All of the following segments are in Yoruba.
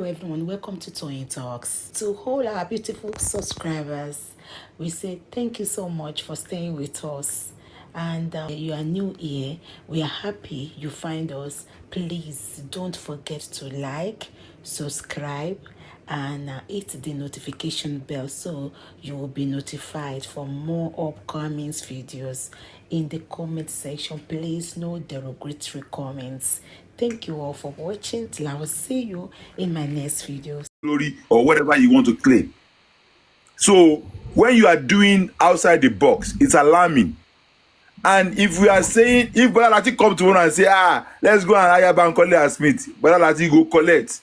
Everyone, welcome to Toyeen Talks. To all our beautiful subscribers, we say thank you so much for staying with us. And you are new here, we are happy you find us. Please don't forget to like, subscribe, and hit the notification bell so you will be notified for more upcoming videos. In the comment section, please, no derogatory comments. Thank you all for watching. Till I will see you in my next video. Glory or whatever you want to claim. So when you are doing outside the box, it's alarming. And if we are saying, if Bola Lati come tomorrow and say, "Ah, let's go and hire Bankole and Smith," Bola Lati go collect.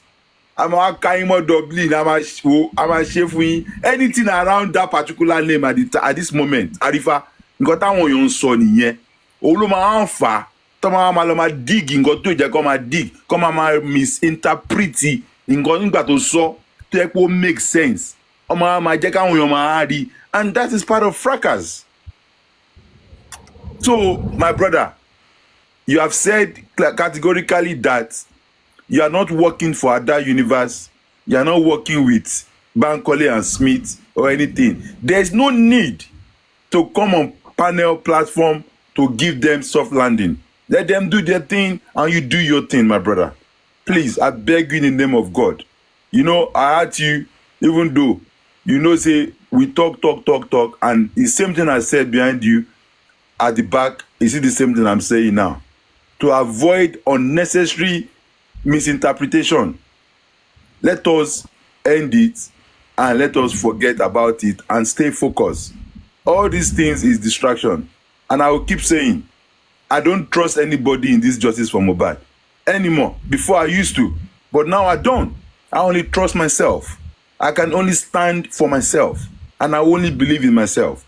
A máa ká yín mọ́ Dublin, a máa wo, a máa ṣe fún yín. Anything around that particular name at this moment, Arifa, nǹkan táwọn èèyàn ń sọ nìyẹn. Òun ló máa ń fà á tó máa máa lọ máa dig nǹkan tó jẹ́ kó máa dig, kó máa máa misinterpret nǹkan nígbà tó sọ tó yẹ pé ó make sense. Ó máa máa jẹ́ káwọn èèyàn máa rí, and that is part of fracas. So, my brother, you have said categorically that you are not working for Ada Universe, you are not working with Bankole and Smith or anything. There is no need to come on panel platform to give them soft landing. Let them do their thing and you do your thing, my brother. Please, I beg you in the name of God. I heard you, even though say we talk, talk, talk, talk, and the same thing I said behind you at the back, is it the same thing I'm saying now? To avoid unnecessary misinterpretation, let us end it and let us forget about it and stay focused. All these things is distraction. And I will keep saying, I don't trust anybody in this justice for Mohbad anymore. Before I used to, but now I don't. I only trust myself. I can only stand for myself, and I only believe in myself.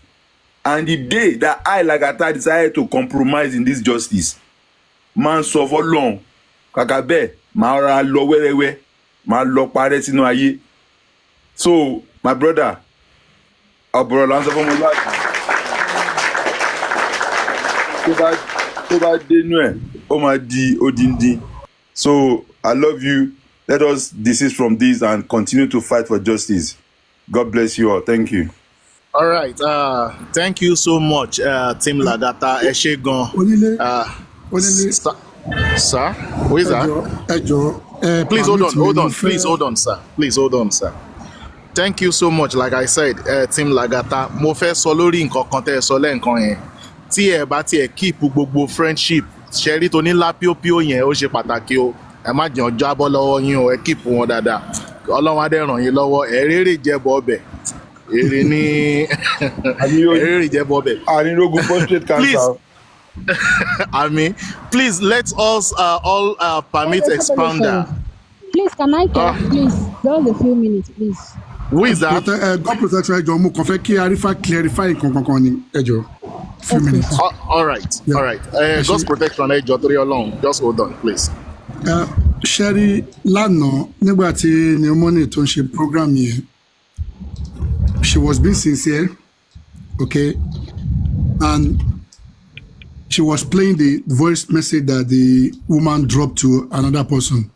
And the day that I, Lagata, decided to compromise in this justice, máa ń sọ fọlọ́run, kàkà bẹ́ẹ̀ máa ra lọ wẹ́rẹ́wẹ́, máa lọ parẹ́ sínú ayé. So, my brother, àbọ̀ ọ̀rọ̀ là ń sọ fọmọlúwàbí, tó bá dénú ẹ̀, ó máa di odindi. So I love you. Let us desist from this and continue to fight for justice. God bless you all. Thank you. All right. Thank you so much, Team Lagata. Ẹ ṣé gan. Onílé. Onílé. Sir, sir, who is that? Ẹ jọ̀ọ́, ẹ jọ̀ọ́, ẹ Please hold on, permit me, hold mo on, please fẹ́ hold on, sir. Please hold on, sir. Thank you so much. Like I said, Team Lagata, mo fẹ́ sọ lórí nǹkan kan tẹ́ ẹ sọ lẹ́ǹkan yẹn. Tí ẹ bá tiẹ̀ keep gbogbo friendship, ṣẹ́rí tó ní lápíópíó yẹn, ó ṣe pàtàkì o. Ẹ má jẹun jábọ́ lọ́wọ́ yín o, ẹ keep wọn dáadáa. Ọlọ́run á dẹ̀ ràn yín lọ́wọ́. Ẹ rérè jẹ́bọ ọbẹ̀. Èrè ní ẹ rérè jẹ́bọ ọbẹ̀. Ànírógún prostate Please, cancer. I mean, please let us all permit expounder. Please, can I talk? Please, just a few minutes, please. Who is that? God protection, ẹ jọ̀ọ́, mo kàn fẹ́ kí Arifa clarify nǹkan kankan ni, ẹ jọ̀ọ́, few minutes. All right, Yeah. all right. Ẹ ṣé. God's protection, ẹ jọ̀ọ́ torí Ọlọ́run. Just hold on, please. Ẹ ṣẹ́rí, lánàá nígbà tí Neomoni tó ń ṣe program yẹn, she was being sincere, okay, and she was playing the voice message that the woman dropped to another person,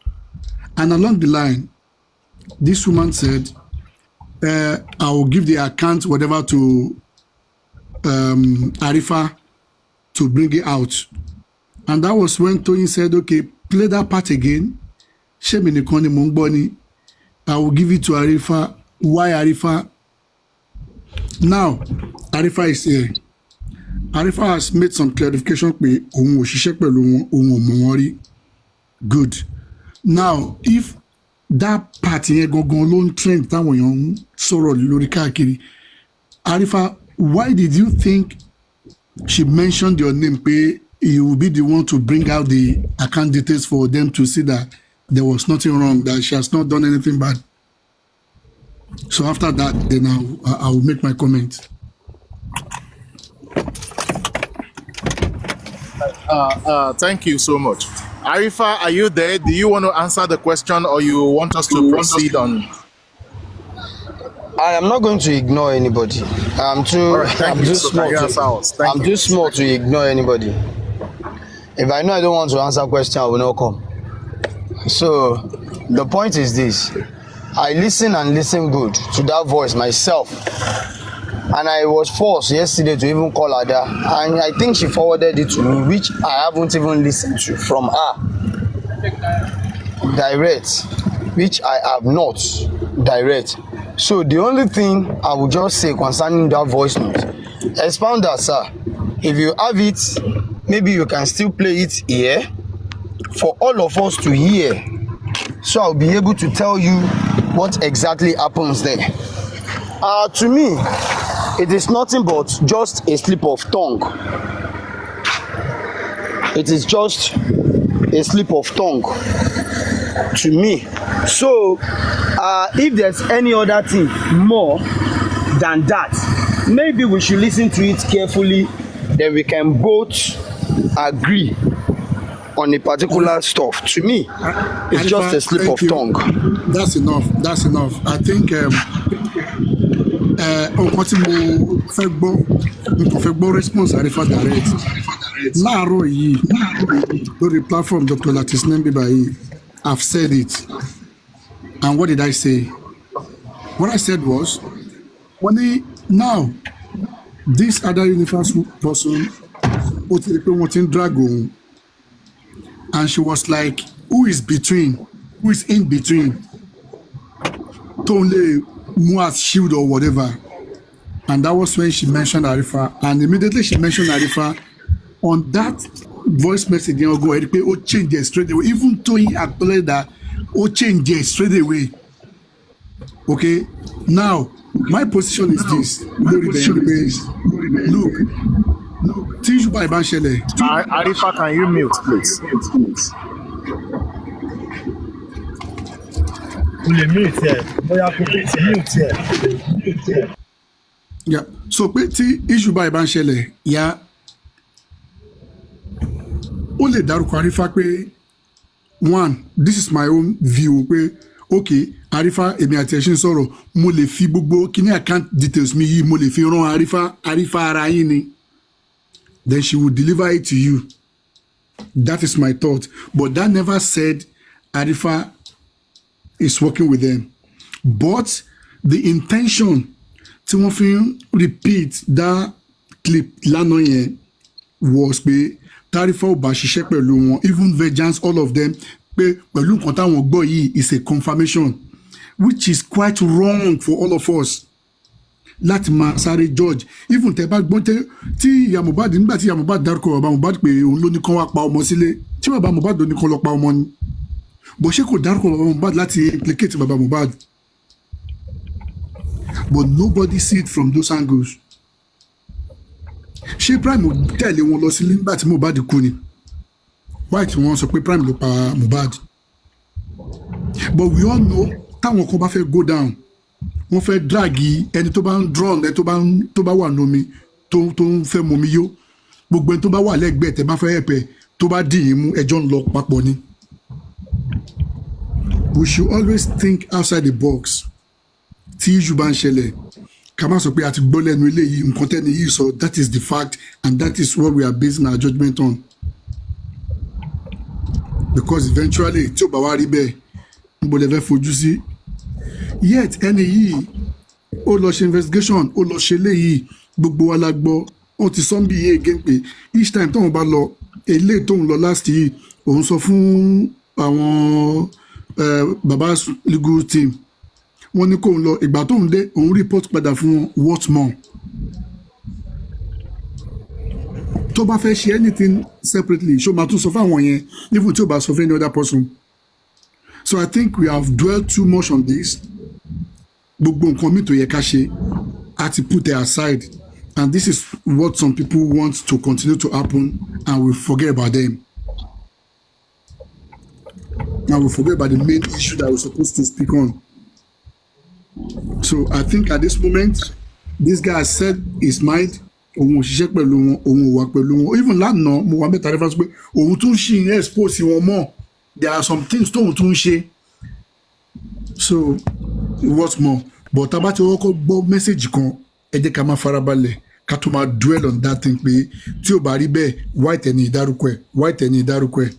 and along the line, this woman said, "I will give the account whatever to Arifa to bring it out." And that was when Tony said, "Okay, play that part again. Ṣé mi nìkan ni mò ń gbọ́ ni? I will give it to Arifa. Why Arifa?" Now, Arifa is here. Arifa has made some clarification pé òun ò ṣiṣẹ́ pẹ̀lú wọn, òun ò mọ̀ wọ́n rí. Good. Now, if that part yẹn gangan ló ń trend táwọn èèyàn ń sọ̀rọ̀ lórí káàkiri, Arifa, why did you think she mentioned your name pé you will be the one to bring out the account details for them to see that there was nothing wrong, that she has not done anything bad? So after that, then I will make my comment. Thank you so much. Arifa, are you there? Do you want to answer the question or you want us to proceed on? I am not going to ignore anybody. I'm too All right, thank I'm you. too So can small you to answer us? Thank I'm you. too small to ignore anybody. If I know I don't want to answer question, I will not come. So The point is this: I listen and listen good to that voice myself, and I was forced yesterday to even call Ada, and I think she forwarded it to me, which I haven't even listened to from her direct, which I have not direct. So the only thing I would just say concerning that voice note, expound that, sir. If you have it, maybe you can still play it here for all of us to hear, so I'll be able to tell you what exactly happens there. To me, it is nothing but just a slip of tongue. It is just a slip of tongue to me. So if there's any other thing more than that, maybe we should listen to it carefully, then we can both agree on a particular stuff. To me, it's just Arifa, a slip thank of you. tongue. That's enough. That's enough. I think nǹkan tí mo fẹ́ gbọ́, n kò fẹ́ gbọ́ response Arifa direct. Láàárọ̀ yìí, lórí platform Dr. Latis Nembiba yìí, I've said it. And what did I say? What I said was, wọ́n ní now this other universe person, ó ti rí pé wọ́n ti ń drag òun, and she was like, who is between, who is in between tóun lè mú as shield or whatever? And that was when she mentioned Arifa, and immediately she mentioned Arifa on that voice message yẹn, ogun ẹ rí pé ó change it straight away. Even Toyin acknowledge that ó change it straight away. Okay, now my position is this lórí bẹ̀rẹ̀ ni pé, look, tí ṣùgbọ́n ìbá ń ṣẹlẹ̀. Arifa, can you mute, please? O lè mute ẹ, bóyá kò mute ẹ. Yeah. So pé tí issue báyìí bá ń ṣẹlẹ̀, ya ó lè dárúkọ Arifa pé, one, this is my own view pé, okay, Arifa, èmi àti ẹ̀ ṣe ń sọ̀rọ̀, mo lè fi gbogbo kíní account details mi yìí, mo lè fi rán Arifa, Arifa ara yín ni, then she will deliver it to you. That is my thought, but that never said Arifa is working with them. But the intention tí wọ́n fi ń repeat that clip lánàá yẹn was pé tÁrífà ò bá ṣiṣẹ́ pẹ̀lú wọn, even Vengeance, all of them, pé pẹ̀lú nǹkan táwọn gbọ́ yìí is a confirmation, which is quite wrong for all of us láti máa sáré judge. Even tẹ bá gbọ́n tẹ tí ìyá Mohbad, nígbà tí ìyá Mohbad dárúkọ bàbá Mohbad pé òun ló ní kán wá pa ọmọ sílé, tí bàbá Mohbad ló ní kán lọ pa ọmọ ni, bó ṣe kò dárúkọ bàbá Mohbad láti implicate bàbá Mohbad, but nobody see it from those angles. Ṣé Prime tẹ̀lé wọn lọ sílé nígbà tí Mohbad kú ni? Why tí wọ́n sọ pé Prime ló pa Mohbad? But we all know, táwọn kan bá fẹ́ go down, wọ́n fẹ́ drag ẹni tó bá ń drown, ẹni tó bá wà nómi, tó ń fẹ́ momi yó, gbogbo ẹni tó bá wà lẹ́gbẹ̀ẹ́, tẹ́ bá fẹ́ ẹ̀pẹ̀, tó bá dì yín mú, ẹjọ́ ń lọ papọ̀ ni. We should always think outside the box. Tí issue bá ń ṣẹlẹ̀, ká má sọ pé a ti gbọ́ lẹ́nu eléyìí, nǹkan tẹ́ni yìí sọ, that is the fact and that is what we are basing our judgment on, because eventually, tí ò bá wá rí bẹ́ẹ̀, níbo lè fẹ́ fojú sí? Yet ẹni yìí, ó lọ ṣe investigation, ó lọ ṣe léyìí, gbogbo wa la gbọ́. Ó ti sọ ń bí yé again pé each time tóun bá lọ, eléyìí tóun lọ last yìí, òun sọ fún àwọn baba legal team, wọ́n ní kóun lọ. Ìgbà tóun dé, òun report padà fún wọn. What more? Tó bá fẹ́ ṣe anything separately, ṣó máa tún sọ fáwọn yẹn, even tí ó bá sọ fún any other person? So I think we have dwelt too much on this. Gbogbo nǹkan mi tó yẹ ká ṣe, a ti put it aside, and this is what some people want to continue to happen, and we forget about them and we forget about the main issue that we're supposed to speak on. So I think at this moment, this guy has said his mind. Òun ò ṣiṣẹ́ pẹ̀lú wọn, òun ò wà pẹ̀lú wọn. Even lánàá, mo wà mẹ́ta reference pé òun tún ṣì ń expose wọn mọ́. There are some things tóun tún ń ṣe. So what more? But tá a bá ti kọ́kọ́ gbọ́ message kan, ẹ jẹ́ ká máa farabalẹ̀ ká tó máa dwell on that thing pé tí ò bá rí bẹ́ẹ̀, white ẹni ìdárúkọ ẹ̀, white ẹni ìdárúkọ ẹ̀.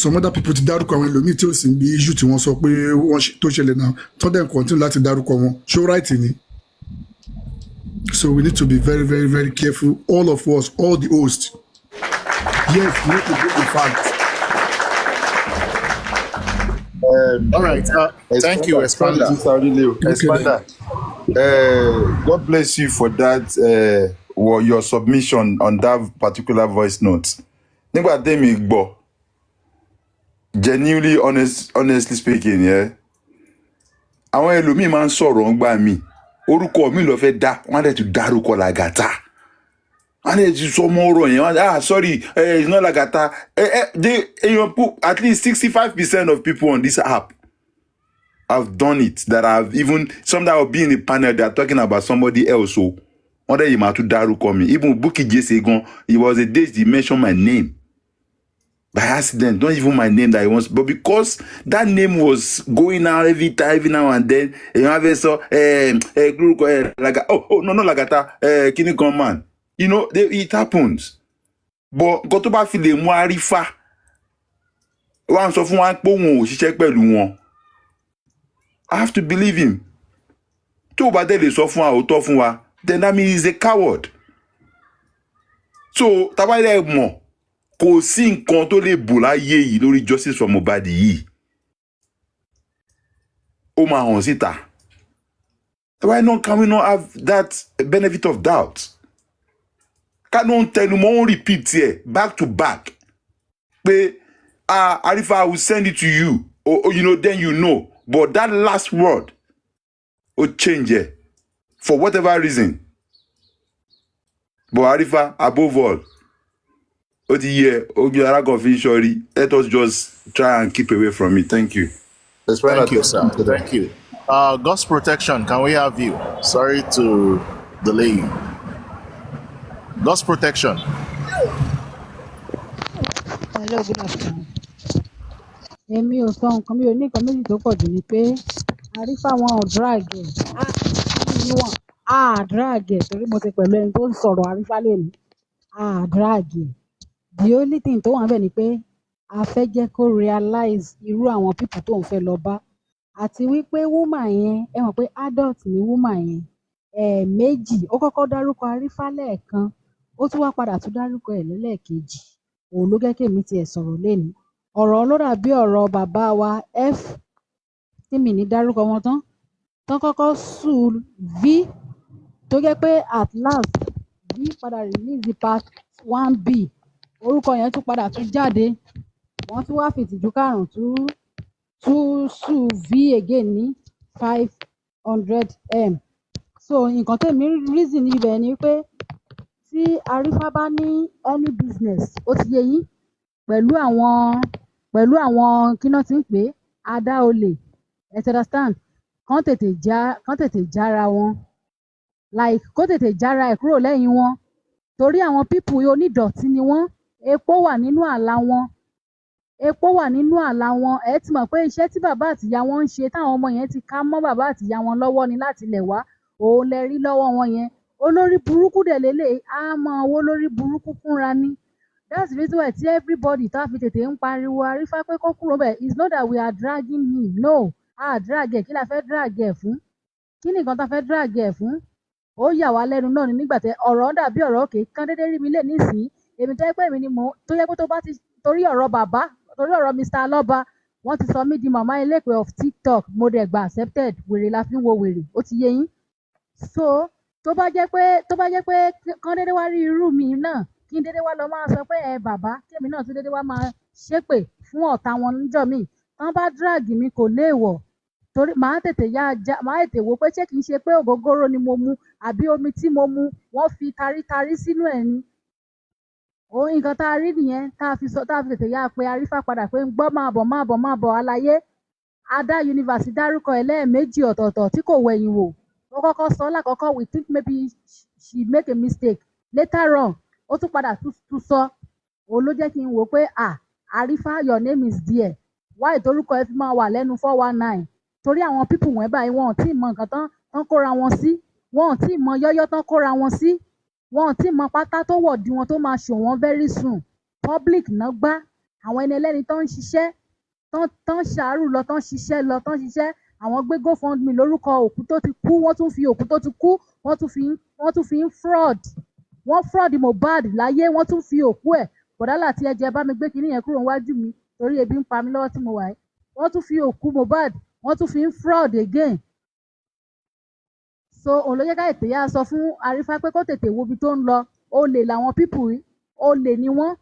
Some other people ti dárúkọ àwọn ẹlòmíì tí ó sì ń bí issue tí wọ́n sọ pé wọ́n tó ṣẹlẹ̀ náà, tó dẹ̀ continue láti dárúkọ wọn. Ṣó right ni? So we need to be very, very, very careful, all of us, all the hosts. Yes, we need to give the facts. All right. Thank you, Expander, Expander. sorry, Leo. Okay, Expander. God bless you for that, well, your submission on that particular voice note. Nígbà tẹ́mi gbọ́, genuinely, honestly speaking, yeah, àwọn ẹlòmíì máa ń sọ̀rọ̀ ń gbà mí. Orúkọ mi lọ fẹ́ dá, wọ́n á dẹ̀ tún dárúkọ Làgàtà. Wọ́n á dẹ̀ tún sọ ọmọ ọ̀rọ̀ yẹn, wọ́n á, "Ah, sorry, it's not Làgàtà." Èèyàn put at least 65% of people on this app have done it, that have even some that will be in the panel, they are talking about somebody else, so wọ́n dẹ̀ yìí máa tún dárúkọ mi. Even Bukky Jesse gan, it was a day he mentioned my name by accident, not even my name that he wants, but because that name was going out every time, every now and then, èèyàn á fẹ́ sọ ẹ ẹ lórúkọ ẹ Laga, oh no, no, Lagata ẹ kíní kan man, it happens. But nǹkan tó bá fi lè mú Arífà wá ń sọ fún wa pé òun ò ṣiṣẹ́ pẹ̀lú wọn, I have to believe him. Tó o bá dẹ̀ lè sọ fún wa òótọ́ fún wa, then that means he's a coward. So tabalẹ̀ mọ̀, kò sí nǹkan tó lè bò láyé yìí lórí justice for Mohbad yìí, ó máa hàn síta. Why not? Can we not have that benefit of doubt? Ká ló ń tẹnu mọ́, ń repeat ẹ̀ back to back pé, "Ah, Arifa, I will send it to you," or then you know, but that last word, ó change ẹ̀ for whatever reason. But Arifa, above all, ó ti yẹ ojú arákọ̀ọ́fin sọrí. Let us just try and keep away from it. Thank you. Thank you, sir. Thank you. God's protection, can we have you? Sorry to delay you. God's protection. Hello, good afternoon. Èmi ò sọ nǹkan, mi ò ní nǹkan méjì tó pọ̀ jù ni pé Àrífà, wọn ò drag ẹ̀ níwọ̀n, a drag ẹ̀ torí mo ti pẹ̀lú ẹni tó ń sọ̀rọ̀ Àrífà lẹ́nu, a drag ẹ̀. The only thing tó wà níbẹ̀ ni pé a fẹ́ jẹ́ kó realize irú àwọn people tó ń fẹ́ lọ bá, àti wípé woman yẹn, ẹ mọ̀ pé adult ni woman yẹn. Ẹ̀ẹ̀mejì ó kọ́kọ́ dárúkọ Àrífà lẹ́ẹ̀kan, ó tún wá padà tún dárúkọ ẹ̀ lẹ́lẹ́ẹ̀kejì. Òun ló jẹ́ kémi tiẹ̀ sọ̀rọ̀ lénìí. Ọ̀rọ̀ ló dàbí ọ̀rọ̀ bàbá wa F tí mi ní dárúkọ wọn tán tán kọ́kọ́ sue V, tó jẹ́ pé at last V padà release the part 1B, orúkọ yẹn tún padà tún jáde. Wọ́n tún wá fìtìjú kárùn tún tún sue V again ní 500M. So nǹkan tèmi reason níbẹ̀ ni pé tí Arífà bá ní any business, ó ti yé yín, pẹ̀lú àwọn kí náà ti ń pè é, adá olè, ẹ ti understand, kán tètè jára wọn, like kó tètè jára ẹ̀ kúrò lẹ́yìn wọn, torí àwọn people yìí onídọ̀tí ni wọ́n. Epo wà nínú àlà wọn, epo wà nínú àlà wọn. Ẹ ti mọ̀ pé iṣẹ́ tí bàbá àtìyá wọn ń ṣe, táwọn ọmọ yẹn ti ká mọ́ bàbá àtìyá wọn lọ́wọ́ ni láti ilẹ̀ wá, òun lẹ rí lọ́wọ́ wọn yẹn. Olórí burúkú dẹ̀ lélẹ̀, á mọ owó lórí burúkú fúnra ní. That's the reason why tí everybody tá fi tètè ń pariwo Arífá pé kó kúrò bẹ́ẹ̀. It's not that we are dragging him, no, a drag ẹ̀. Kí la fẹ́ drag ẹ̀ fún? Kí ni nǹkan tá fẹ́ drag ẹ̀ fún? Ó yà wá lẹ́nu náà ni nígbà tẹ ọ̀rọ̀ dàbí ọ̀rọ̀ òkè kán dédé rí mi lè nísìnyí. Èmi tó yẹ pé èmi ni mò tó yẹ pé tó bá ti torí ọ̀rọ̀ bàbá, torí ọ̀rọ̀ Mr. Alọ́ba, wọ́n ti sọ mí di màmá elépè of TikTok. Mo dẹ̀ gba accepted. Wèrè la fi ń wo wèrè, ó ti yé yín. So tó bá jẹ́ pé kán dédé wá rí irú mi náà, kí n dédé wá lọ máa sọ pé ẹ bàbá, kémi náà tún dédé wá máa ṣépè fún ọ̀tá wọn níjọ́ míì, tán bá drag mi, kò léèwọ̀, torí màá tètè yá já, màá tètè wò pé ṣé kìí ṣe pé ògógóró ni mo mu, àbí omi tí mo mu wọ́n fi tarítarí sínú ẹ̀ ni. Òun nǹkan tá a rí nìyẹn tá a fi sọ, tá a fi tètè yá pé Arífà padà pé ń gbọ́, máa bọ̀, máa bọ̀, máa bọ̀. Àlàyé Ada University dárúkọ ẹ̀ lẹ́ẹ̀mejì ọ̀tọ̀ọ̀tọ̀ tí kò wẹ̀yìn wò. Ó kọ́kọ́ sọ lákọ̀ọ́kọ́, we think maybe she make a mistake. Later on, ó tún padà tún sọ. Òun ló jẹ́ kí n wò pé, ah, Arífà, your name is there. Why torúkọ ẹ fi máa wà lẹ́nu 419? Torí àwọn people wọ̀nyí báyìí, wọn ò tí ì mọ nǹkan tán tán kóra wọn sí, wọn ò tí ì mọ yọ́yọ́ tán kóra wọn sí, wọn ò tí ì mọ pátá tó wọ̀ di wọn tó máa ṣò wọ́n very soon. Public náà gbá. Àwọn ẹni ẹlẹ́ni tó ń ṣiṣẹ́, tán ṣàárù lọ, tán ṣiṣẹ́ lọ, tán ṣiṣẹ́. Àwọn gbé GoFundMe lórúkọ òkú tó ti kú. Wọ́n tún fi òkú tó ti kú, wọ́n tún fi ń fraud. Wọ́n fraud Mohbad láyé, wọ́n tún fi òkú ẹ̀. Bọ̀dá láti ẹjẹ bá mi gbé kinní yẹn kúrò níwájú mi torí ebi ń pa mí lọ́wọ́ tí mo wà yìí. Wọ́n tún fi òkú Mohbad, wọ́n tún fi ń fraud again. So òun ló jẹ́ ká ètè yá sọ fún Arífá pé kó tètè wo ibi tó ń lọ. Olè làwọn people yìí, olè ni wọ́n.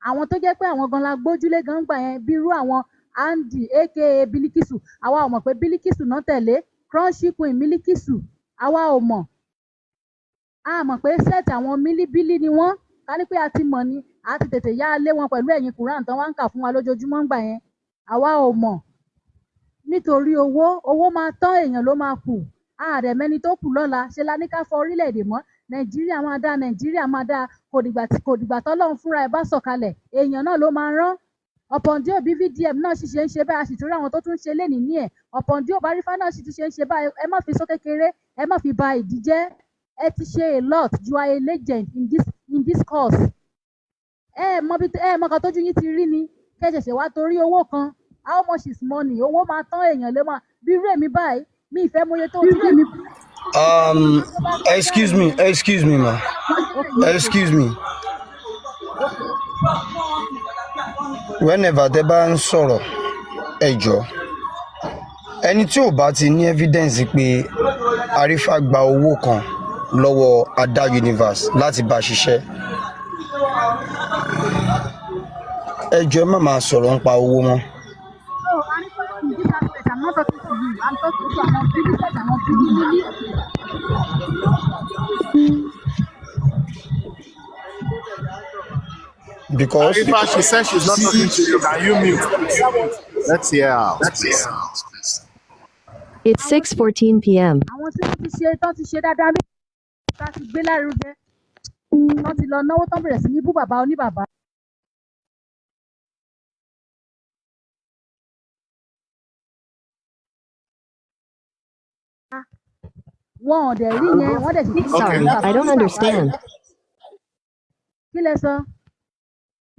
Àwọn tó jẹ́ pé àwọn gan la gbójúlé gan gbà yẹn, bí irú àwọn Andy aka Bilikisu, àwa ò mọ̀ pé Bilikisu náà tẹ̀lé Crunchy Queen Milikisu. Àwa ò mọ̀, a mọ̀ pé set àwọn mílíbílí ni wọ́n. Ká ní pé a ti mọ̀ ni, a ti tètè yá lé wọn pẹ̀lú ẹ̀yìn Quran tán wá ń kà fún wa lójoojúmọ́ ńgbà yẹn. Àwa ò mọ̀. Nítorí owó, owó máa tán, èèyàn ló máa kù. Ààrẹ mẹ́ni tó kù lọ́la. Ṣe la ní ká fọ orílẹ̀-èdè mọ́. Nàìjíríà máa dáa, Nàìjíríà máa dáa. Kò dìgbà tí kò dìgbà tọ́lọ́run fúnra ẹ̀ bá sọ̀kalẹ̀, èèyàn náà ló máa rán. Ọ̀pọ̀ǹdé òbí VDM náà sì ṣe ń ṣe báyìí, a sì tún rí àwọn tó tún ń ṣe lénìí ní ẹ̀. Ọ̀pọ̀ǹdé òbárífá náà sì tún ṣe ń ṣe báyìí. Ẹ má fi sọ kékeré, ẹ má fi ba ìdí jẹ́. Ẹ ti ṣe a lot. You are a legend in this course. Ẹ mọ bí ẹ mọ kan tójú yín ti rí ni kẹ́ ṣẹ̀ṣẹ̀ wá torí owó kan. How much is money? Owó máa tán, èèyàn lè máa bí irú èmi báyìí, mi ìfẹ́ mọye tó ti rí. Excuse me, excuse me, ma. Excuse me. Whenever tẹ́ bá ń sọ̀rọ̀, ẹ jọ̀ọ́. Ẹni tí ò bá ti ní evidence pé Arifa gba owó kan lọ́wọ́ Ada Universe láti bá a ṣiṣẹ́, ẹ jọ̀ọ́, ẹ má máa sọ̀rọ̀ nípa owó mọ́. No, Arifa, in this aspect, I'm not talking to you. I'm talking to àwọn bílíṣẹ̀t, àwọn bílíbílí. Because Arifa, she said she's not talking to you. Can you mute, please? Let's hear out, please. It's 6:14 p.m. Àwọn tí wọ́n ti ṣe tán ti ṣe dáadáa méjì tá ti gbé lárugẹ, tán ti lọ náwó, tán bẹ̀rẹ̀ sí ní bú bàbá oníbàbá. Wọn ò dẹ̀ rí yẹn, wọ́n dẹ̀ sì tún bú Sorry, bàbá I don't oníbàbá. understand. Kí lẹ sọ?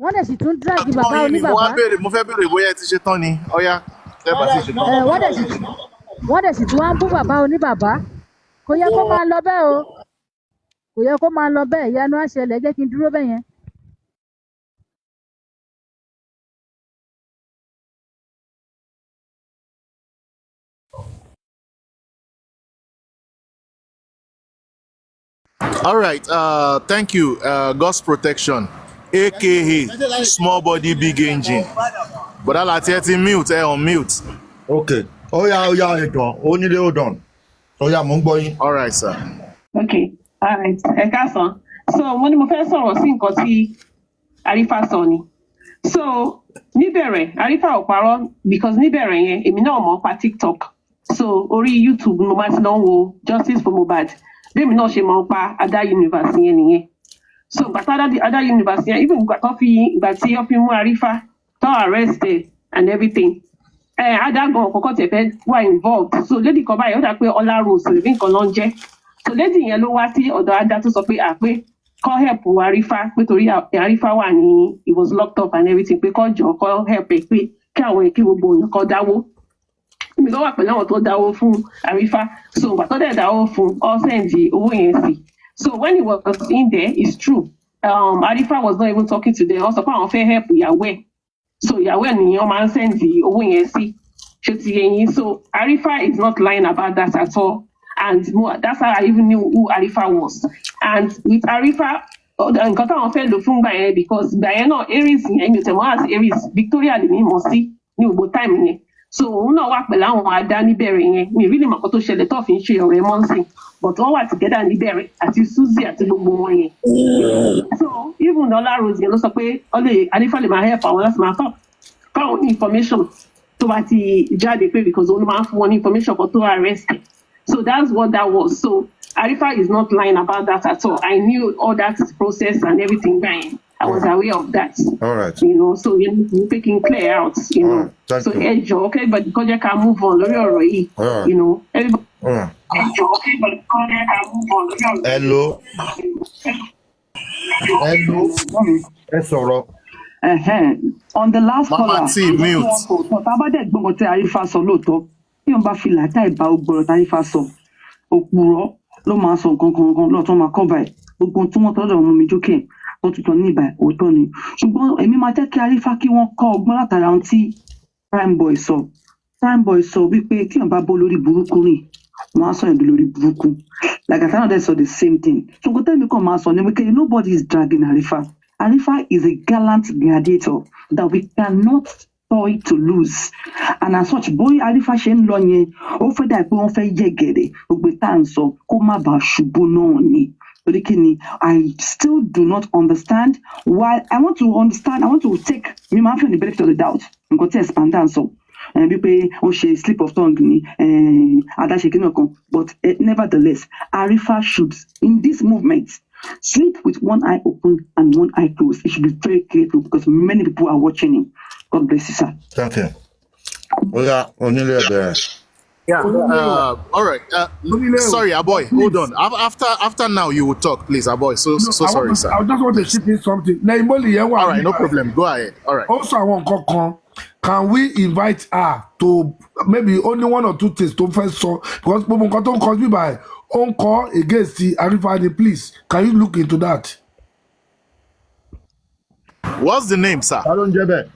Wọ́n dẹ̀ sì tún drag bàbá Gbọ́ yín ni mo wá oníbàbá. béèrè, mo fẹ́ béèrè bóyá ẹ ti ṣe tán ni. Ọ̀ya, tẹ́ bá ti ṣe tán. Ẹ wọ́n dẹ̀ sì tún wá ń bú bàbá oníbàbá. Kò yẹ kó máa lọ bẹ́ẹ̀ o, kò yẹ kó máa lọ bẹ́ẹ̀. Ìyanu á ṣẹlẹ̀. Jẹ́ kí n dúró bẹ́ẹ̀ yẹn. All right. Thank you. God's protection, aka small body big engine. Bọ̀dá láti ẹ ti mute, ẹ on mute. Ok, ó yá, ó yá, ẹjọ onílé, hold on, ó yá, mò ń gbọ́ yín. All right, sir. Okay, all right, ẹ káàsán. So mo ní mo fẹ́ sọ̀rọ̀ sí nǹkan tí Arifa sọ ni. So níbẹ̀rẹ̀, Arifa ò parọ́, because níbẹ̀rẹ̀ yẹn, èmi náà mọ̀ pa TikTok. So orí YouTube ni mo máa ti lọ ń wo Justice for Mohbad. Bẹ́ẹ̀mi náà ṣe mọ̀ pa Ada Universe yẹn nìyẹn. So ìgbà tá Ada Universe yẹn, even ìgbà tó fi, ìgbà tí wọ́n fi mú Arifa, tó arrest ẹ̀ and everything, ẹ Ada gan kọ́kọ́ tẹ̀ fẹ́ wà involved. So lady kan báyìí, ó dà pé Ọlá Rose lèmi nǹkan ló ń jẹ́. So lady yẹn ló wá sí ọ̀dọ̀ Ada tó sọ pé à pé kọ́ help Arifa, pé torí Arifa wà ní, he was locked up and everything, pé kọ́ jọ kọ́ help ẹ, pé kí àwọn kí gbogbo èèyàn kọ́ dáwó. Mi ló wà pẹ̀lú àwọn tó dáwó fún Arifa. So ìgbà tó dẹ̀ dáwó fún ọ, send owó yẹn sí. So when he was in there, it's true, Arifa was not even talking to them. Wọ́n sọ pé àwọn fẹ́ help ìyàwó ẹ̀. So ìyàwó ẹ̀ nìyẹn máa ń send owó yẹn sí. Ṣé ti yé yín? So Arifa is not lying about that at all, and that's how I even knew who Arifa was. And with Arifa, nǹkan táwọn fẹ́ lò fún gbà yẹn, because gbà yẹn náà, Aries yẹn, mi ò tẹ̀ mọ́ as Aries, Victoria lèmi mọ̀ sí ní gbogbo time yẹn. So òun náà wà pẹ̀lú àwọn Adá níbẹ̀rẹ̀ yẹn. Mi really mọ̀ nǹkan tó ṣẹlẹ̀ tó fi ń ṣe ọ̀rẹ́ mọ́sìn, but wọ́n wà together níbẹ̀rẹ̀, àti Suzy àti gbogbo wọn yẹn. So even Ọlá Rose yẹn ló sọ pé ọlẹ Arifa lè máa help àwọn láti máa fọ fáwọn ní information tó bá ti jáde, pé because òun ló máa ń fún wọn ní information kan tó arrest ẹ̀. So that's what that was. So Arifa is not lying about that at all. I knew all that process and everything gbà yẹn. I was aware of that. All right. So you know, pé clear out you All know right. Thank So you. ẹ jọ̀ọ́, okay, everybody kó jẹ́ ká move on lórí ọ̀rọ̀ yìí. All right. Everybody All right. ẹ jọ̀ọ́, okay, everybody kó jẹ́ ká move on lórí ọ̀rọ̀ yìí. Hello, hello, ẹ sọ̀rọ̀. Ẹhẹ́n. On the last Mama caller, T, nǹkan tí mute. wọ́n sọ òótọ́, tá a bá dẹ̀ gbọ́ nǹkan tí Arífà sọ lóòótọ́, tí wọ́n bá fi làákàyè bá gbọ́rọ̀ tí Arífà sọ, òpùrọ́ ló máa sọ nǹkan kan kan lọ́ọ̀tún máa cover ẹ̀. Gbogbo ohun tí wọ́n tọ́jú ọmọ mi jókè tó tuntun ní ìbà òótọ́ ni. Ṣùgbọ́n èmi máa jẹ́ kí Arífà kí wọ́n kọ́ ọgbọ́n látara ohun tí Prime Boy sọ. Prime Boy sọ wípé tí wọ́n bá bó lórí burúkú rìn, wọ́n á sọ̀yàn lórí burúkú. Lagata náà dẹ̀ sọ the same thing. So nǹkan tẹ́mi kàn máa sọ ni wípé nobody is dragging Arifa. Arifa is a gallant gladiator that we cannot toy to lose. And as such, bóyá Arifa ṣe ń lọ yẹn, ó fẹ́ dà pé wọ́n fẹ́ yẹ̀gẹ̀rẹ̀ gbogbo tá à ń sọ kó má bàa ṣubú náà ni. Torí kí ni, I still do not understand why. I want to understand, I want to take mi máa ń fẹ́ ní benefit of the doubt nǹkan tí expander ń sọ wípé ó ṣe slip of tongue ni adáṣe kí náà kan, but nevertheless, Arifa should in this movement sleep with one eye open and one eye closed. He should be very careful because many people are watching him. God bless you, sir. Thank you. Ó yá, onílé, ẹ bẹ̀rẹ̀. Yeah. Onílé o. All right. Onílé o. Sorry, Aboy. Hold Please. on. After now, you will talk, please, Aboy. So No, so I sorry, want to, sir. I just want to chip in something. Naimoli yẹn wà All right, no níbà. problem. Go ahead. All right. Also, àwọn nǹkan kan, can we invite her to maybe only one or two things tó fẹ́ sọ, because gbogbo nǹkan tó ń kọ bíbá ẹ̀, ó ń kọ against the Arifa ni. Please, can you look into that? What's the name, sir? Ta ló ń jẹ́ bẹ́ẹ̀?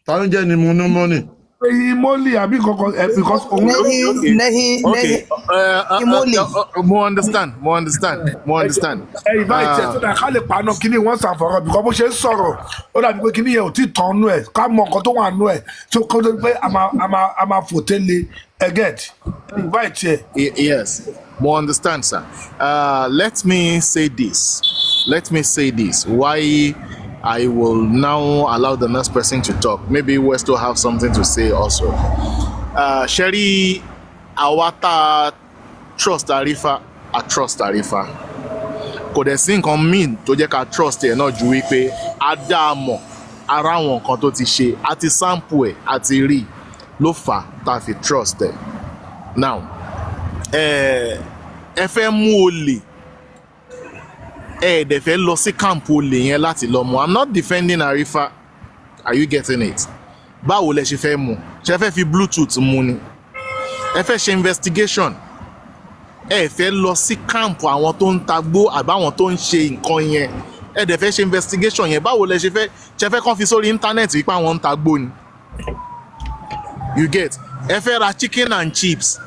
Ta ló ń jẹ́ ni mo ní mọ́nì? Naimoli àbí kankan ẹ, because òun ló Okay, Nehi okay, Nehi okay. Nehi Imoli. More understand, more understand, more understand. Ẹ invite ẹ so that ká lè paná kíní once and for all, because bó ṣe ń sọ̀rọ̀, ó dàbí pé kíní yẹn ò tí ì tán nú ẹ̀, ká mọ nǹkan tó wà nú ẹ̀, so kó tó di pé a máa fò tẹ́lẹ̀ ẹ get invite ẹ. Yes, more understand, sir. Let me say this. Let me say this. Why I will now allow the next person to talk. Maybe we still have something to say also. Sherry, àwa tá trust Arifa, I trust Arifa. Kò dẹ̀ sí nǹkan míì tó jẹ́ ká trust ẹ̀ náà ju wípé a dá a mọ̀ ara àwọn nǹkan tó ti ṣe àti sample ẹ̀ àti rí ló fà á tá a fi trust ẹ̀. Now, ẹ fẹ́ mú olè, ẹ dẹ̀ fẹ́ lọ sí camp olè yẹn láti lọ mú. I'm not defending Arifa, are you getting it? Báwo lẹ ṣe fẹ́ mú? Ṣe fẹ́ fi Bluetooth mú ni? Ẹ fẹ́ ṣe investigation, ẹ fẹ́ lọ sí camp àwọn tó ń tagbó àbáwọn tó ń ṣe nǹkan yẹn, ẹ dẹ̀ fẹ́ ṣe investigation yẹn. Báwo lẹ ṣe fẹ́? Ṣe fẹ́ kàn fi sórí internet wípé àwọn ń tagbó ni? You get? Ẹ fẹ́ ra chicken and chips,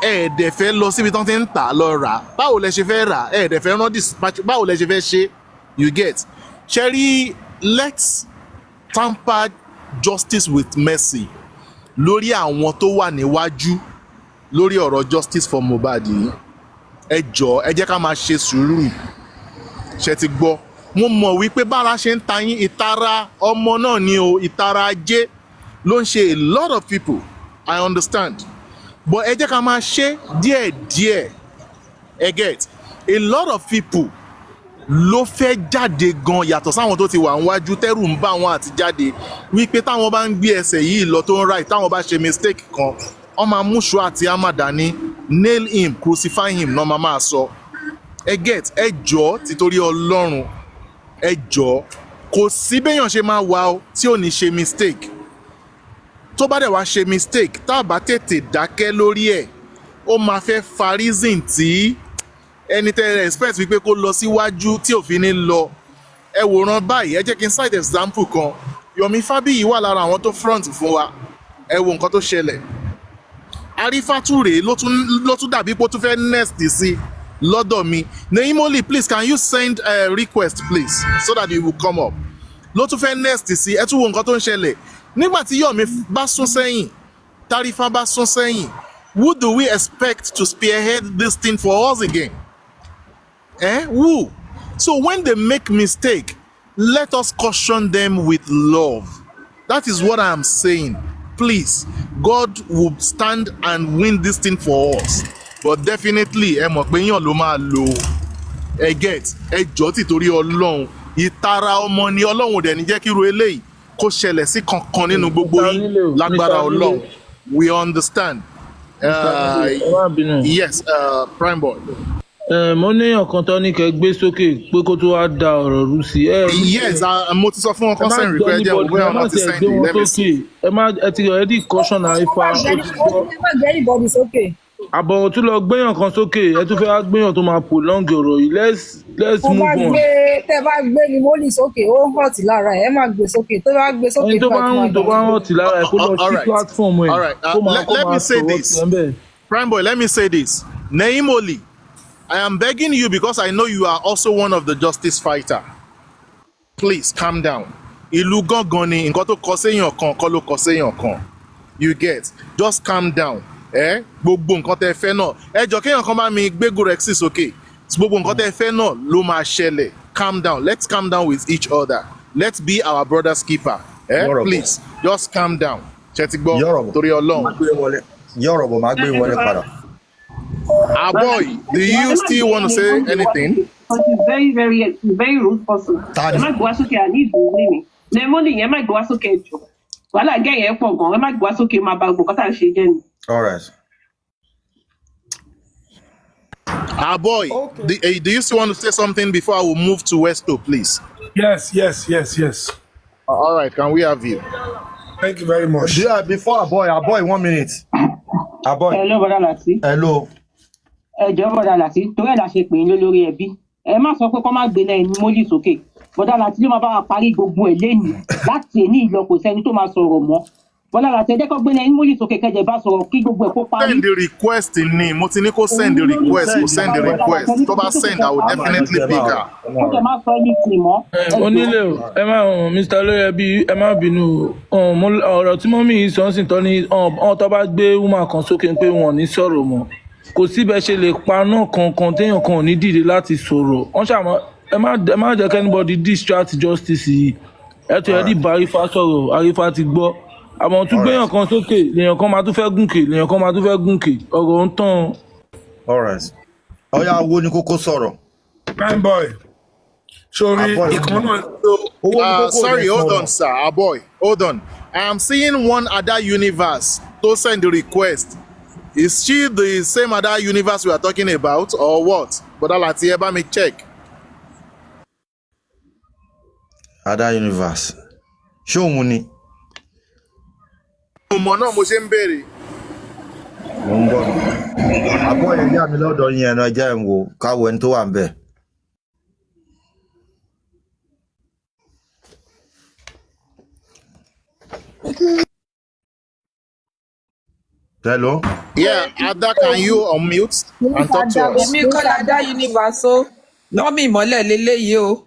ẹ dẹ̀ fẹ́ lọ síbi tí wọ́n ti ń tà lọ rà. Báwo lẹ ṣe fẹ́ rà? Ẹ dẹ̀ fẹ́ rán dispatch, báwo lẹ ṣe fẹ́ ṣe? You get? Ṣe rí, let's temper justice with mercy lórí àwọn tó wà níwájú lórí ọ̀rọ̀ justice for Mohbad yìí. Ẹ jọ̀ọ́, ẹ jẹ́ ká máa ṣe sùúrù. Ṣe ti gbọ́? Mo mọ̀ wípé bára ṣe ń ta yín, ìtara ọmọ náà ni o, ìtara ajé ló ń ṣe a lot of people. I understand, but ẹ jẹ́ ká máa ṣe díẹ̀díẹ̀. Ẹ get? A lot of people ló fẹ́ jáde gan, yàtọ̀ sáwọn tó ti wà níwájú, tẹ́rù ń bá wọn àti jáde wípé táwọn bá ń gbé ẹsẹ̀ yìí lọ tó ń ráì, táwọn bá ṣe mistake kan, wọ́n máa mú ṣó àti hammer dání, "Nail him, crucify him" náà máa sọ. Ẹ get? Ẹ jọ̀ọ́, títorí Ọlọ́run, ẹ jọ̀ọ́, kò sí béèyàn ṣe máa wà ó tí ò ní ṣe mistake. Tó bá dẹ̀ wá ṣe mistake, tá a bá tètè dákẹ́ lórí ẹ̀, ó máa fẹ́ fa reason tí ẹni tẹ́ ẹ expect wípé kó lọ síwájú tí òfin ní lọ. Ẹ wòran báyìí, ẹ jẹ́ kí n cite example kan. Yomi Fabiyi wà lára àwọn tó front fún wa. Ẹ wo nǹkan tó ṣẹlẹ̀. Arífátú rèé, ló tún dàbí pé ó tún fẹ́ next sí lọ́dọ̀ mi. Naimoli, please, can you send a request, please, so that you will come up? Ló tún fẹ́ next sí. Ẹ tún wo nǹkan tó ń ṣẹlẹ̀ nígbà tí Yomi bá sún sẹ́yìn, Tarifa bá sún sẹ́yìn. Who do we expect to spearhead this thing for us again? Eh, who? So when they make mistake, let us caution them with love. That is what I am saying. Please, God will stand and win this thing for us, but definitely, ẹ mọ̀ pé yàn ló máa lò. Ẹ get? Ẹ jọ́, tìtorí Ọlọ́run, ìtara ọmọ ni. Ọlọ́run ò dẹ̀ ní jẹ́ kí irú eléyìí kó ṣẹlẹ̀ sí kankan nínú gbogbo Mr. yín Onílé o, lágbára Mr. Onílé. Ọlọ́run. We understand. Mr. Onílé, ẹ má bínú. Yes, Prime Boy. Ẹ mo ní èèyàn kan tó ní kẹ́ gbé sókè pé kó tó wá da ọ̀rọ̀ rú sí ẹ. Yes, mo ti sọ fún wọn Ẹ kán má send gbé request jẹ́ anybody, bóyá ẹ má wọn ti tiẹ̀ send gbé it. wọn Let me sókè. see. Ẹ má, ẹ ti already caution Arifa, ó ti gbọ́. Ẹ má gbé anybody sókè. Àbọ̀wọ̀ tún lọ gbéyàn kan sókè, ẹ tún fẹ́ wá gbéyàn tó máa prolong ọ̀rọ̀ yìí. Let's Tó bá move on. gbé, tẹ bá gbé ni mólì sókè, ó hot lára ẹ, ẹ má gbé sókè. Tó bá gbé sókè Ẹni tó bá bá ti ń máa tó dà. bá ń hàn tì lára ẹ, kó lọ All sí right. platform ẹ All right. kó máa Let, kó let máa me say sọ̀rọ̀ this. tiẹ̀ ń bẹ̀. Prime Boy, let me say this. Naimoli, I am begging you because I know you are also one of the justice fighter. Please calm down. Ìlú gángan ni nǹkan tó kọ séèyàn kan kọ́ ló kọ séèyàn kan. You get? Just calm down. Eh? Gbogbo nǹkan tẹ́ fẹ́ náà. Ẹ jọ kéèyàn kan bá mi gbé Gorexi sókè. Gbogbo nǹkan tẹ́ fẹ́ náà ló máa ṣẹlẹ̀. Calm down. Let's calm down with each other. Let's be our brother's keeper. Eh? Yọ̀rọ̀bọ̀. Please, just calm down. Ṣé ti gbọ́? Yọ̀rọ̀bọ̀. Torí Ọlọ́run. Má gbé wọlé. Yọ̀rọ̀bọ̀, má gbé wọlé padà. Aboy, do you still want to say anything? Because he's very, very, very rude person. Ta Ẹ ni? má gbé wá sókè, àní ìdùnnú mi. Lẹ́mọ́nì yẹn, má gbé wá sókè jù. Wàhálà gẹ́ yẹn pọ̀ gan-an, ẹ má gbé wá sókè, máa ba gbogbo nǹkan tá à ń ṣe jẹ́ ni. All right. Aboy, do you still want to say something before I will move to Westo, please? Yes. All right, can we have you? Thank you very much. Yeah, before Aboy, Aboy, 1 minute. Aboy. Hello, bọ́dà Láti. Hello. Ẹ jọ̀ọ́, bọ́dà Láti, torí ẹ̀ la ṣe pè yín lórí ẹbí. Ẹ má sọ pé kọ́ má gbé náà ẹni mólì sókè. Bọ́dà Láti ló máa bá wa parí gbogbo ẹ̀ lénìí. Láti èní ìlọ, kò sẹ́ni tó máa sọ̀rọ̀ mọ́. Bọ́dà Láti, ẹ jẹ́ kó gbé náà ẹni mólì sókè, kẹjẹ bá sọ̀rọ̀ kí gbogbo ẹ̀ kó parí. Send the request ni. Mo ti ní kó send the request, kó send the request. Tó bá send, I will definitely pick her. Ó jẹ́ má sọ anything mọ́. Ẹ Ẹ jọ̀ọ́. Onílé o, ẹ má Mr. Olóyèbí, ẹ má bínú o. Ọ̀rọ̀ tí mọ́mí yìí sọ ń sìn tán ni ọ̀n tó bá gbé woman kan sókè pé wọn ò ní sọ̀rọ̀ mọ́, kò síbẹ̀ ṣe lè paná kankan téèyàn kan ò ní dìde láti sọ̀rọ̀. Wọ́n ṣàmọ́, ẹ má jẹ́ kí anybody distract justice yìí. Ẹ tó yẹ dì bá Arífà sọ̀rọ̀, Arífà ti gbọ́. Àmọ́ tún gbéyàn kan sókè, lèèyàn kan máa tún fẹ́ gùnkè, lèèyàn kan máa tún fẹ́ gùnkè, ọ̀rọ̀ ń tàn. All right. Ọ̀ya, owó ní kókó sọ̀rọ̀. Prime Boy, sórí Aboy. ìkan náà. Owó ní kókó Sorry, rẹ̀ hold sọ̀rọ̀. on, sir. Aboy, hold on. I am seeing one other universe to send the request. Is she the same other universe we are talking about or what? Bọ́dá Láti, ẹ bá mi check. Ada Universe. Ṣé òun ni? Mo mọ̀ náà mo ṣe ń béèrè. Mo ń bọ̀ nù. Aboy, ẹ yá mi lọ́dọ̀ yín, ẹnu ẹjẹ́ ń wò káwọ ẹni tó wà ń bẹ̀. Hello. Yeah, Ada, can you unmute and talk to us? Èmi kọ́ la dá universe o, nọ́ọ̀mì ìmọ́lẹ̀ leléyìí o.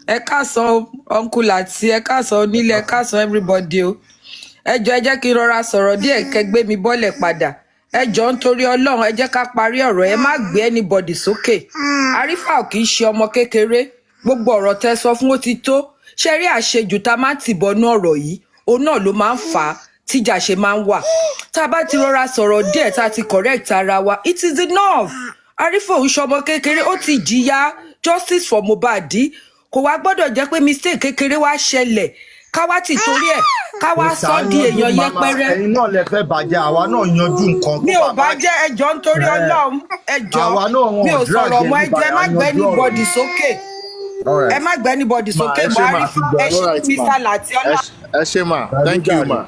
Ẹ káàsán o, uncle, àti ẹ káàsán onílé, ẹ káàsán everybody o. Ẹ jọ̀ọ́, ẹ jẹ́ kí n rọra sọ̀rọ̀ díẹ̀ kẹ́ gbé mi bọ́lẹ̀ padà. Ẹ jọ̀ọ́, nítorí Ọlọ́run, ẹ jẹ́ ká parí ọ̀rọ̀. Ẹ má gbé anybody sókè. Arífà ò kì í ṣe ọmọ kékeré. Gbogbo ọ̀rọ̀ tẹ́ sọ fún ó ti tó. Ṣé rí àṣejù tá a máa ń tìbọnú ọ̀rọ̀ yìí, òun náà ló máa ń fà á tíjà ṣe máa ń wà. Tá a bá ti rọra sọ̀rọ̀ díẹ̀, tá a ti correct ara wa, it is enough. Arífà òun ṣọmọ kékeré, ó ti jìyà justice for Mohbad. Kò wá gbọ́dọ̀ jẹ́ pé mistake kékeré wá ṣẹlẹ̀, ká wá ti torí ẹ̀ ká wá sọ di èèyàn yẹpẹrẹ. Ẹ̀yin náà lẹ fẹ́ bàjẹ́, àwa náà yanjú nǹkan Mi ò bá jẹ́. Ẹjọ́, nítorí Ẹ. Ọlọ́run, ẹjọ́, Àwa náà wọn mi ò drag sọ̀rọ̀ mọ́. Ẹjọ́, ẹ má anybody, gbé a yanjú ọ̀rọ̀ anybody yìí. sókè. All right. Ẹ má gbé anybody Ma, sókè ẹ mọ́. ṣé ma. Arífà, ẹ All ṣe, right, ma. Mr. Lati Ẹ Ọlá. ẹ ṣé ma. Thank you, ma.